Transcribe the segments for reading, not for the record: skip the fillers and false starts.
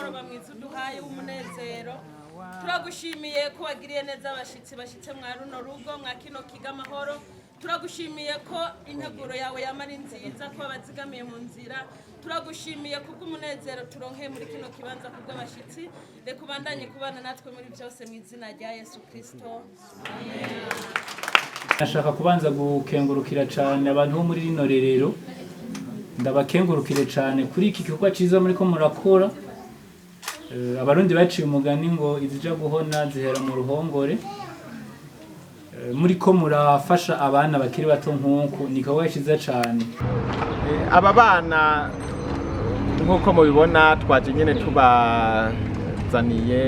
mugoroba mwiza uduhaye w'umunezero. Turagushimiye ko wagiriye neza abashitsi bashitse mwa runo rugo, mwa kino kigo amahoro. Turagushimiye ko integuro yawe yama ari nziza, ko wabazigamiye mu nzira. Turagushimiye kubw'umunezero turonkeye muri kino kibanza kubw'abashitsi. Reka ubandanye kubana natwe muri byose, mu izina rya Yesu Kristo. Nashaka kubanza gukengurukira cyane abantu bo muri rino rerero. Ndabakengurukire cyane kuri iki gikorwa cyiza muriko murakora. Abarundi baciye umugani ngo izija guhona zihera mu ruhongore. Muriko murafasha abana bakiri bato nk'uku, ni igikorwa cyiza cyane. Aba bana, nk'uko mubibona, twaje nyine tubazaniye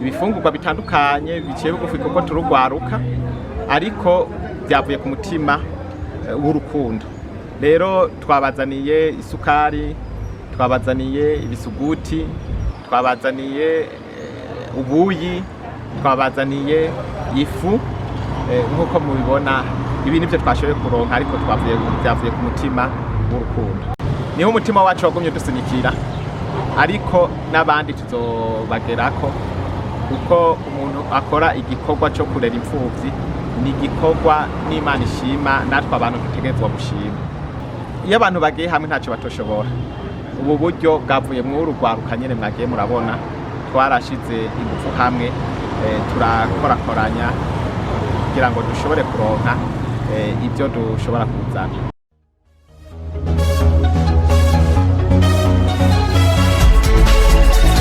ibifungurwa bitandukanye biciye bugufi, kuko turugwaruka, ariko byavuye ku mutima w'urukundo. Rero twabazaniye isukari, twabazaniye ibisuguti, twabazaniye ubuyi, twabazaniye ifu. Nk'uko mubibona, ibi nibyo twashoboye kuronka, ariko byavuye ku mutima w'urukundo. Niho umutima wacu wagumye dusunikira, ariko n'abandi tuzobagerako, kuko umuntu akora igikorwa cyo kurera imfuvyi ni igikorwa n'Imana ishima, natwe abantu dutegerezwa gushima. Iyo abantu bagiye hamwe, ntacyo batoshobora. Ubu buryo bwavuye mw'uru rwaruka nyene mwagiye murabona. Twarashize ingufu hamwe, turakorakoranya kugira ngo dushobore kuronka ibyo dushobora kuzana.